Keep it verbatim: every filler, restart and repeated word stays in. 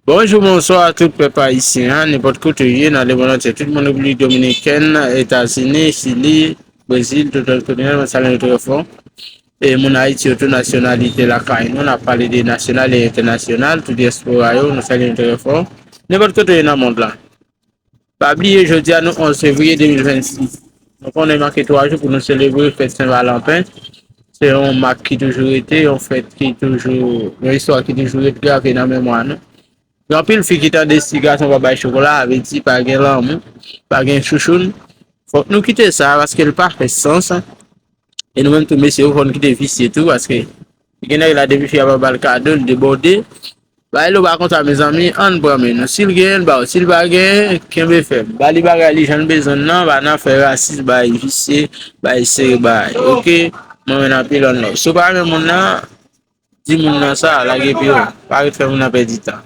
Bonjou, bonswa a tout pèp ayisyen an, nenpòt kote w ye nan lemonn antye, tout moun Repiblik Dominikèn, Etazini, Chili, Brezil, tout lòt kote, mwen salye nou trè fò. E moun Ayiti yo tou, nasyonalite lakay nou, n ap pale de nasyonal e entènasyonal, tout dyaspora yo, nou salye nou trè fò. Nenpòt kote w ye nan mond lan. Pa bliye, jodi a nou onz fevriye de mil vennsis. Nou konnen manke twa jou pou nou selebre fèt Sen Valanten. Se yon mak ki toujou rete, yon fèt ki toujou, yon istwa ki toujou ret grave nan memwa nou. Gen anpil fi ki tande si gason pa bay chokola, sa vle di pa gen lanmou, pa gen chouchoun. Fòk nou kite sa, paske l pa fè sans. E nou menm tou, mesye, fò n kite visye tou, paske gen nèg la, depi fi a pa ba l kado, l debòde. Bagay la pa konsa, mezanmi, ann pran men nou. Si l genyen, l ba w. Si l pa genyen, kenbe fèm. Ba li bagay li jan l bezwen l nan, pa nan fè rasis, bay visye, bay sere bagay. Oke? Mwen menm anpil ann lòv. Si w pa renmen moun nan, di moun nan sa, lage pye w. Pa ret fè moun nan pèdi tan.